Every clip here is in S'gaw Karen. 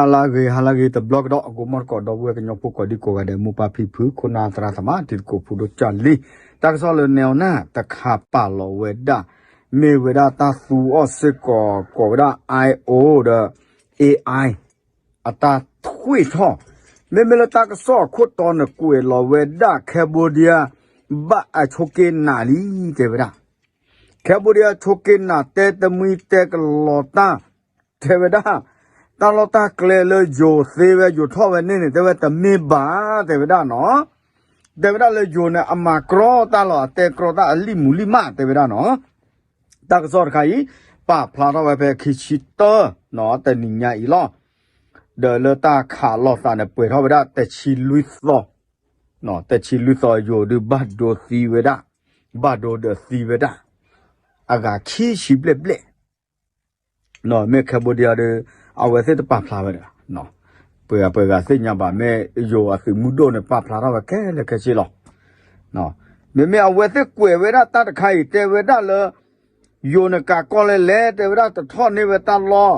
ဟါလၢအဂ့ၤ ဟါလၢအဂ့ၤ တဘျီကဒီး အကိးမီၢ်တကိး ဒီပုၢ်ဝဲၢ်ကညီဖိကိးဒံကိးဂၤဒဲး မိၢ်ပၢ်ဖံဖု ခိၣ်နၢ်သရၣ်သမါ တံၤသကိးဖိဒိၣ်ကၢ်လံၤ တၢ်ကစီၣ်လၢနဲအီၤနၢ် တခါပာ်လီၤဝဲဒၣ် မ့ၢ်ဝဲဒၣ်တၢ်သူအီၣ်စ့ၢ်ကီး ကိးဝဲဒၣ် I O ဒီး A I အတၢ်ထွံၣ်ထီၣ် မ့မ့ၢ်လၢတၢ်ကစီၣ်အခိၣ်တီန့ၣ် ကွဲးလီၤဝဲဒၣ် Cambodia ဘၣ်အဆိးက့နးလံ တဲဝဲဒၣ် Cambodia ဆိးက့နး တဲတမှံတဲကလီၤတၢ် တဲဝဲဒၣ် တၢ်လီၢ်တၢ်ကျဲလၢယိၤသ့ဝဲ ယိၤထီၣ်ဝဲန့ၣ်န့ၣ် တဲဝဲတမ့ၢ်ဘၣ် တဲဝဲဒၣ်နီၤ တဲဝဲဒၣ်လၢယိၤန့ၣ် အမၤကြီတၢ်လီၤ အတဲကြီတၢ်အလံၣ်မူလံၣ်မး တဲဝဲဒၣ်နီၤ တၢ်ကစီၣ်တခါအံၤ ပာ်ဖျါထီၣ်ဝဲဖဲခံဆံတၢ တနံၤညါအံၤလီၤ ဒီးလၢတၢ်ခးလိာ်သးန့ၣ် ပှဲၤထီၣ်ဝဲဒၣ်တဆံလွံၢ်သီ တဆံလွံၢ်သီယိၤဒုးဘၣ်ဒိသံဝဲဒၣ် ဘၣ်ဒိဒီးသံဝဲဒၣ် အဂၤခံဆံဘျဲၣ်ဘျဲၣ် မ့ၢ် Cambodia ဒီး အဝဲသ့ၣ်တပာ်ဖျါဝဲဒီး ပှဲၤဂၤပှဲၤဂၤသ့ၣ်ညါဘၣ် မ့ၢ်ယိၤအသုးမုၢ်ဒိၣ်န့ၣ် ပာ်ဖျါထီၣ်ဝဲခဲလၢာ်ခဲဆ့လီၤ မ့မ့ၢ်အဝဲသ့ၣ်ကွဲးဝဲဒၣ်တၢ်တခါအံၤ တဲဝဲဒၣ်လၢ ယိၤန့ၣ်ကးကီၢ်လဲၣ်လဲၣ် တဲဝဲဒၣ်တထီၣ်န့ၢ်ဝဲတၢ်လီၢ်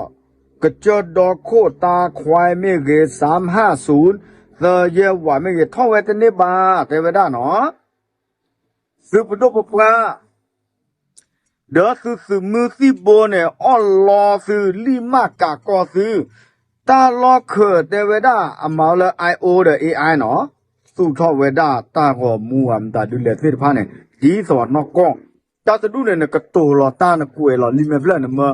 ကစၢၢ်ဒီခိၣ်တၢ်ခွဲမ့ၢ်ဂ့ၤ စၢမ်ဟၣ်စူၣ် သယဲၢ်ဝးမ့ၢ်ဂ့ၤ ထီၣ်ဝဲတန့ၢ်ဘၣ် တဲဝဲဒၣ်နီၤ သုပဒိၣ်ပပှၢ် ဒီးသုသုးမုၢ်သံၣ်ဘိန့ၣ် အီၣ်လီသုလံၣ်မးကးကီၢ်သု တၢ်လီၢ်ခၢၣ်တဲဝဲဒၣ် အမၤအီၤလၢ I O ဒီး A I နီၤ သူၣ်ထီၣ်ဝဲဒၣ်တၢ်ဂီၤမူအမတၤဒုလဲၣ်သ့ၣ်တဖၣ်န့ၣ် ဒ်သိးနီၢ်ကီၢ် တၢ်တဒူၣ်န့ၣ် နကတိၤလီၤတၢ်နကွဲးလီၤလံာ်မဲာ်ဖျၢၣ်န့ၣ်မၢ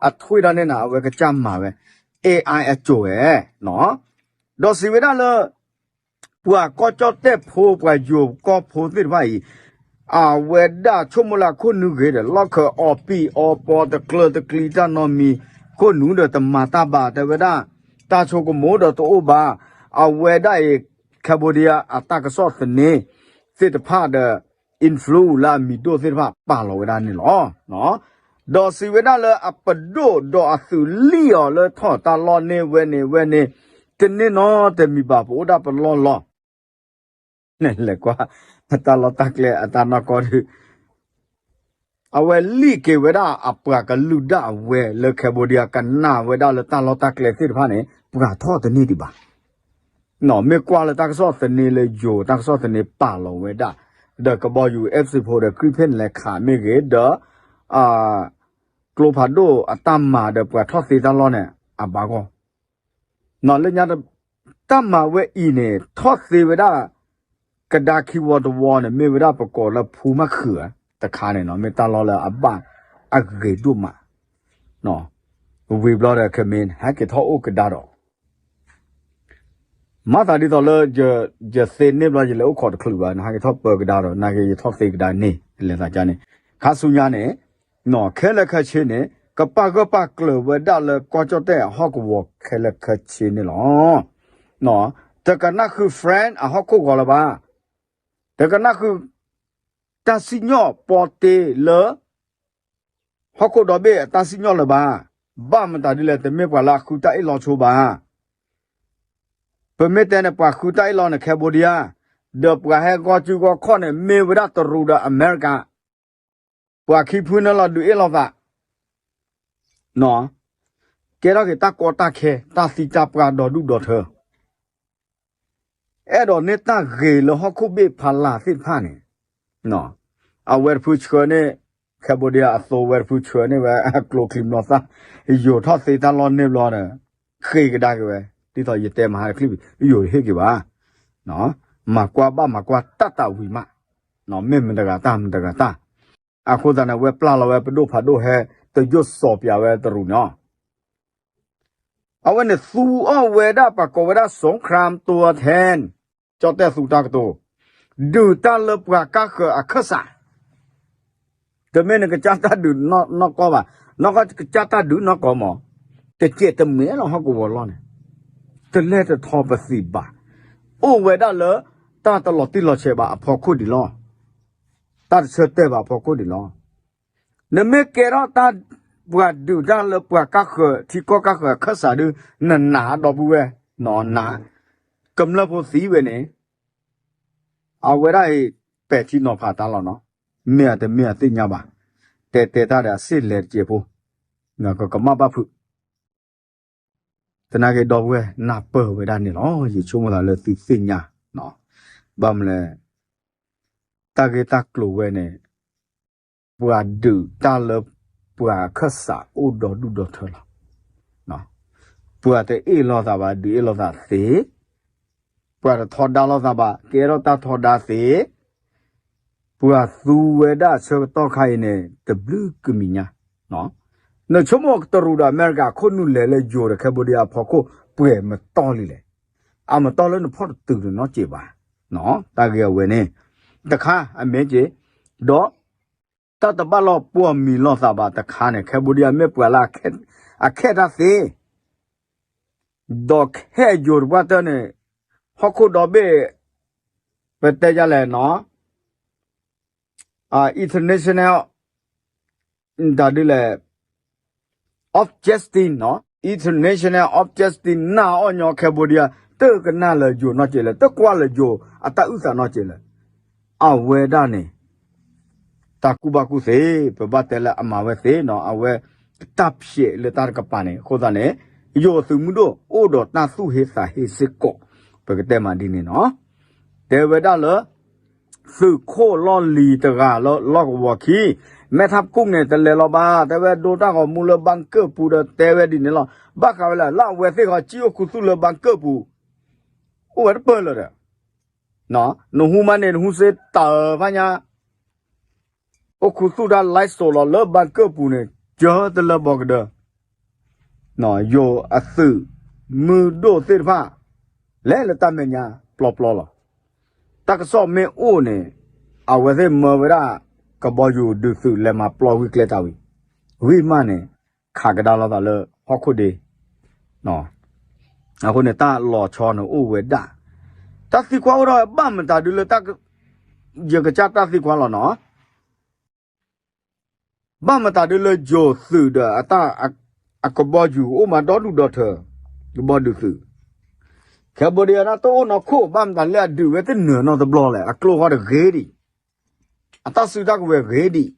အထွံၣ်တၢ်န့ၣ်နၤ အဝဲကစၢ်မၤဝဲ A I အစိၤဝဲ ဒီးစံးဝဲဒၣ်လၢ ပှၤကီၢ်ကၠီၣ်တဲၣ်ဖိ ပှၤယိၤကီၢ်ဖိသ့ၣ်တဖၣ်အံၤ အဝဲဒၣ်ဆိကမိၣ်လၢအခိၣ်နူာ်ဂ့ၤဒီး လီၢ်ခၢၣ်အီၣ်ပံၣ်အီပီ တကျၢၤတကျံၤတၢ်နီတမံၤ ခိၣ်နူာ်ဒီးတမၤတၢ်ဘၣ် တဲဝဲဒၣ် တၢ်ဆိကမိၣ်ဒီးတအိၣ်ဘၣ် အဝဲဒၣ်အံၤ Cambodia အတၢ်ကစီၣ်သန့သ့ၣ်တဖၣ်ဒီး influence လၢအမံၤဒိၣ်သ့ၣ်တဖၣ်ပာ်လီၤဝဲဒၣ်န့ၣ်လီၤ. ဒီးစံးဝဲဒၣ်လၢအပဒိၣ်ဒီးအသုးလံၣ်အီၤလၢထီၣ်တၢ်လီၢ်န့ၢ်ဝဲန့ၣ်ဝဲန့ၣ် တန့ၢ်နီတမံၤဘၣ် ပအိၣ်ဒၣ်ပလီၢ်လီၤ. လဲၤကွၢ် တၢ်လီၢ်တၢ်ကျဲအတၢ်နီၢ်ကီၢ်ဒီး အဝဲလံၣ်က့ၤဝဲဒၣ်အပှၤကလုာ်ဒၣ်အဝဲလၢ Cambodia ကနၣ်ဝဲဒၣ်လၢတၢ်လီၢ်တၢ်ကျဲသ့ၣ်တဖၣ်န့ၣ် ပှၤထီၣ်တန့ၢ်ဒံးဘၣ်. မ့ၢ်ကွၢ်လၢတၢ်ကစီၣ်သန့လၢယိၤ တၢ်ကစီၣ်သန့ပာ်လီၤဝဲဒၣ် ဒီးကဘီယူၤ F sixteen ဒီး Gripen လဲၤခးမ့ၢ်ဂ့ၤ ဒီး ကျိဖးဒိၣ်အတၢ်မၤဒီးပှၤထီၣ်သ့တၢ်လီၢ်န့ၣ် အဘၣ်ဂီၢ် လၢညါ တၢ်မၤဝဲအံၤန့ၣ် ထီၣ်သ့ဝဲဒၣ် ကဒါခံဝီတဝီန့ၣ် မ့ၢ်ဝဲဒၣ်ပကိးလၢဖူမၣ်ခုးတခါန့ၣ်နီၤ မ့ၢ်တၢ်လီၢ်လၢအဘၣ်အဂ့ၤဒိၣ်မး ဝံၤဘျီဒီး ခမ့ၢ် ဟဲက့ၤထီၣ်အိၣ်ကဒါဒီး မၤသးဒ်သိးလၢ ယသ့န့ၢ်ဘျီ ယလဲၤအိၣ်ခိးတချုးဘၣ် နဟဲက့ၤထီၣ်ပၢကဒါဒီး နာ်က့ယထီၣ်သ့ကဒါန့ၣ် လဲၤသးကါန့ၣ် ခါဆူညါန့ၣ် ခဲလၢာ်ခဲဆ့န့ၣ် ကပာ်ဂၢၢ်ပာ်ကျၢၤဝဲဒၣ်လၢကီၢ်ကၠီၣ်တဲၣ်အဟီၣ်ကဝီၤခဲလၢာ်ခဲဆ့န့ၣ်လီၤ. တကနၣ်ဃု France အဟီၣ်ခိၣ်ဂီၤလၢၤဘၣ်. တကနၣ်ဃု တၢ်စံၣ်ညီၣ်ပီတ့လၢ ဟီၣ်ခိၣ်ဒီဘ့ၣ်အတၢ်စံၣ်ညီၣ်လၢၤဘၣ်. ဘၣ်မတၤဒ်လဲၣ် တမ့ၢ်ပှၤလၢအဃုတၢ်အ့ၣ်လိာ်ဆိဘၣ်. ပမ့ၢ်တဲန့ၣ် ပှၤဃုတၢ်အ့ၣ်လိာ်န့ၣ် Cambodia ဒီးပှၤဟဲဂီၢ်စုဂီၢ်ခီၣ်န့ၣ် မ့ၢ်ဝဲဒၣ်တရူးဒီးအမဲရကၤ ပှၤခံဖုန့ၣ်လီၤဒုးအ့ၣ်လိာ်သး ကဲထီၣ်က့ၤတၢ်ကီတၢ်ခဲ တၢ်သံတၢ်ပှၢ်ဒီဒူၣ်ဒီထၢ အဲၣ်ဒိးန့ၢ်တၢ်ဂ့ၤလၢဟီၣ်ခိၣ်ဘ့ၣ်ဖးလာ်သ့ၣ်တဖၣ်န့ၣ် အဝဲတဖုဆှၢန့ၢ် Cambodia အသိဝဲတဖုဆှၢန့ၢ်ဝဲ အကျိချံမျိာ်သၣ် ယိၤထီၣ်သ့တၢ်လီၢ်န့ၢ်ဘျီဒီး ဃ့ကဒါက့ၤဝဲ ဒ်သိးယတဲမဟါတချံၣ် ယိၤတဟ့ၣ်က့ၤဘၣ် မၤကွၢ်ဘၣ်မၤကွၢ်တၢ်တၢ်ဝံၤမး မ့ၢ်မတၤတဂၤတၢ်မတၤတဂၤတၢ် အဃိသတးန့ၣ် အဝဲပျၢ်လီၤဝဲပဒိၣ်ဖးဒိၣ်ဟဲ တယိၣ်စီၤပၠးဝဲတရူးန့ၣ် အဝဲန့ၣ်သူအီၣ်ဝဲဒၣ်ပှၤကိးဝဲဒၣ် สงครามตัวแทน ကၠီၣ်တဲၣ်သူတၢ်ကတိၤ ဒုးတၢ်လၢပှၤကါဃၢၤအခၢၣ်စး တမ့ၢ်နကစၢ်တၢ်ဒုးနီၢ်ကီၢ်ဘၣ်, နီၢ်ကီၢ်ကစၢ်တၢ်ဒုးနီၢ်ကီၢ်မး, တစဲးတမှဲလီၤဟီၣ်ကဝီၤလီၢ်န့ၣ်, တလဲၤတထီပသံးဘၣ်, အိၣ်ဝဲဒၣ်လၢ တၢ်တလီၤတံၢ်လီၤဆဲးဘၣ်အဖီခိၣ်ဒံးလီၤ, တၢ်တဆၢတဲာ်ဘၣ်အဖီခိၣ်ဒံးလီၤ. နမ့ၢ်ကဲထီၣ်တၢ်ပှၤဒုးတၢ်လၢပှၤကါဃၢၤ ထံကီၢ်ကါဃၢၤအခၢၣ်စးဒုး နနာ်ဒီပုၢ်ဝဲၢ်, နနာ်, ကမျၢၢ်ဖိသံဝဲန့ၣ် အဝဲဒၣ်အံၤ ပဲာ်ထံနီၤဖးတၢ်လီၤနီၤ, မ့ၢ်အတမ့ၢ်အသ့ၣ်ညါဘၣ်, တဲတဲတၢ်ဒီးအစ့ၣ်လဲၤတစဲးဖိ, ကကမၣ်ဘၣ်ဖုး သနာ်က့ဒီပုၢ်ဝဲၢ်နၢ်ပၢၢ်ဝဲဒၣ်န့ၣ်လီၤ. ယဆိကမိၣ်သးလၢသုသ့ၣ်ညါ, ဘၣ်မနုၤလဲၣ်, တၢ်ဂ့ၢ်တၢ်ကျိၤဝဲန့ၣ် ပှၤဒုးတၢ်လၢပှၤအခၢၣ်စးအိၣ်ဒီဒူၣ်ဒီထၢလီၤ. ပှၤတအ့ၣ်လိာ်သးဘၣ် ဒုးအ့ၣ်လိာ်သးသ့, ပှၤတထီဒါလိာ်သးဘၣ် ကအဲၣ်ဒိးတၢ်ထီဒါသ့, ပှၤသူဝဲဒၣ်ဆၢကတီၢ်ခါအံၤန့ၣ် တဘျုးကမံၤညါ, နဆိကမိၣ်တရူးဒီးအမဲရကၤ ခိၣ်နူာ်လဲၤလၢယိၤဒီး Cambodia အဖီခိၣ် ပှဲၤမတီၢ်လံလဲၣ်. အမတီၢ်လၢနဖီၣ်တတုၤတနီၢ်က့ၤဘၣ်, တၢ်ဂ့ၢ်အဝဲန့ၣ် တခါအမ့ၢ်က့ၤ, ဒီး တၢ်တဘၣ်လီၤပှီၢ်မံၤလိာ်သးဘၣ်တခါန့ၣ် Cambodia မ့ၢ်ပှၤလၢအခဲတၢ်သ့, ဒီးခဲအယိၤတပှၢ်တၢၢ်န့ၣ် ဟီၣ်ခိၣ်ဒီဘ့ၣ် ပတဲဒ်လဲၣ်နီၤ, international တၢ်ဒ်လဲၣ် of Justice နီၤ, International of Justice နာ်အီၤညီ Cambodia တကနၣ်လၢယိၤနီတက့ၢ်လၢၤ, တကွၢ်လၢယိၤအတၢ်အုၣ်သးနီတက့ၢ်လၢၤ. အဝဲဒၣ်န့ၣ် တၢ်ကူၣ်ဘၣ်ကူၣ်သ့ ပဘၣ်တဲလၢအမၤဝဲသ့နီၤ, အဝဲတၢ်ဖျဲးလၢတၢ်တကပၤန့ၣ် အဃိသတးန့ၣ် ယိၤသုးမုၢ်ဒိၣ်အိၣ်ဒီးတၢ်သူၣ်ဟ့သးဟ့စ့ၢ်ကီး, ပကတဲမးဒ်န့ၣ်နီၤ. တဲဝဲဒၣ်လၢ သုးခိၣ်လီၢ်လံၤတဂၤလၢလီၢ်ကဝီၤခံ မဲထးကူၣ်န့ၣ် တလဲၤလီၤဘၣ်, တဲဝဲဒိတၢ်ဂီၤမူလၢ bunker ပူၤဒီး တဲဝဲဒ်န့ၣ်လီၤ. ဘၣ်ဃးဝဲလၢ လၢအဝဲသ့ၣ်ဃီ ကံၣ်အိၣ်ခူသူၣ်လၢ bunker ပူၤ အိၣ်ဝဲတပၢၢ်လၢၤဒီး နဟူမးန့ၣ် နဟူစ့တၢ်ဖးညါ အိၣ်ခူသူၣ်တၢ် live လီၤလၢ bunker ပူၤန့ၣ် ကၢတလၢဘီကဒၢ, ယိၤအသုးမုၢ်ဒိၣ်သ့ၣ်တဖၣ် လဲၤလၢတၢ်မဲာ်ညါပျီပျီလီၤ. တၢ်ကစီၣ်မ့ၢ်အိၣ်န့ၣ် အဝဲသ့ၣ်မၢဝဲဒၣ် ကဘီယူၤဒုးသုးလဲၤမၤပျီဝံၤကျဲတၢ်ဝံၤ, ဝံၤမးန့ၣ် ခးကဒါလိာ်သးလၢဟီၣ်ခိၣ်ဒ့ အဃိန့ၣ် တၢ်လီၤဆီန့ၣ်အိၣ်ဝဲဒၣ်, တၢ်သံကွၢ်အိၣ်ထီၣ်ဝဲ ဘၣ်မတၤဒုးလၢ ယကစၢ်တၢ်သံကွၢ်လီၤနီၤ, ဘၣ်မတၤဒုးလၢယိၤသုးဒီး အကဘီယူၤအိၣ်မးဒီဒူၣ်ဒီထၢ, ကဘီဒုးသုး Cambodia ဒၣ်တအိၣ်နီၢ်ခိၣ် ဘၣ်မတၤလၢအဒုးဝဲတနၢၤနီတဘျီလဲၣ်, အကျိၤဃီတဂ့ၤဒံး, အတၢ်စုတၢ်ကဝဲၤဂ့ၤဒံး,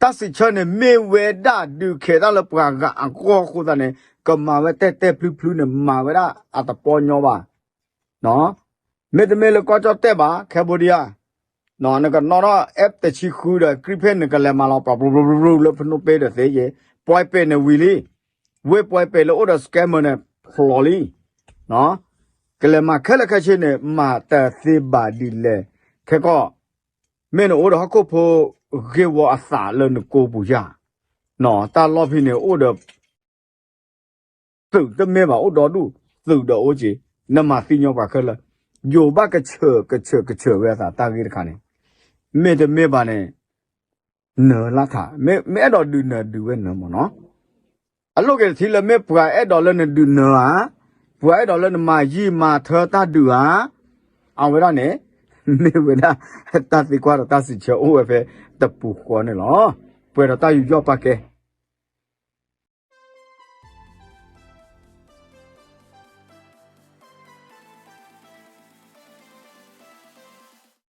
တၢ်စံးဆၢန့ၣ် မ့ၢ်ဝဲဒၣ်ဒုးခဲးတၢ်လၢပှၤဂၤအဂီၢ်အဃိသတးန့ၣ် ကမၤဝဲတဲတဲဖျုဖျုန့ၣ် မၤဝဲဒၣ်အတပီညီဘၣ်. မ့တမ့ၢ်လၢကီၢ်ကၠီၣ်တဲၣ်ဘၣ် Cambodia, နကနီၣ်ထီၣ် F တဆံဃုဒီး Gripen န့ၣ် ကလဲၤမၤလီၤပှၤ လၢဖနိပ့ဒီးသ့ယဲ, ပှဲၤပဲာ်န့ၣ်ဝံၤလံ, ဝ့ၢ်ပှဲၤပဲာ်လၢအိၣ်ဒီး scammer န့ၣ် ဖျိးလံ, ကလဲၤမၤခဲလၢာ်ခဲဆ့န့ၣ် မၤတသ့ဘၣ်ဒ်လဲၣ်, ခဲကီၢ် မ့ၢ်နအိၣ်ဒီးဟီၣ်ခိၣ်ဖိ ဂ့ၢ်ဝီအသးလၢနကိပူၤယၤ, တၢ်လီၢ်ဖဲန့ၣ်အိၣ်ဒီး သုးတမ့ၢ်ဘၣ်အိၣ်ဒီဒူၣ်, သုးဒီးအိၣ်က့ၤ, နမၤသံညီပှၤခဲလၢာ်, ယိၤဘၣ်ကဆၢၣ်ကဆၢၣ်ကဆၢၣ်ဝဲအသးတၢ်ဂ့ၢ်တခါန့ၣ်, မ့တမ့ၢ်ဘၣ်န့ၣ် နၢၤလၢထး, မ့ၢ်အဲၣ်ဒိးဒုးနၢၤဒုးဝဲနၢၤမ့ၢ်နီၤ, အလိၣ်က့ၤတထံလၢမ့ၢ်ပှၤအဲၣ်ဒိးလၢနဒုးနၢၤဧါ, ပှၤအဲၣ်ဒိးလၢနမၤယံာ်မၤထၢတၢ်ဒုးဧါ, အဝဲဒၣ်န့ၣ် မ့ၢ်ဝဲဒၣ် တၢ်သံကွၢ်ဒီးတၢ်စံးဆၢအိၣ်ဝဲဖဲတပူၤဃီန့ၣ်လီၤ. ပှဲၤဒီးတၢ်ယူးယီၣ်ပာ်ကဲ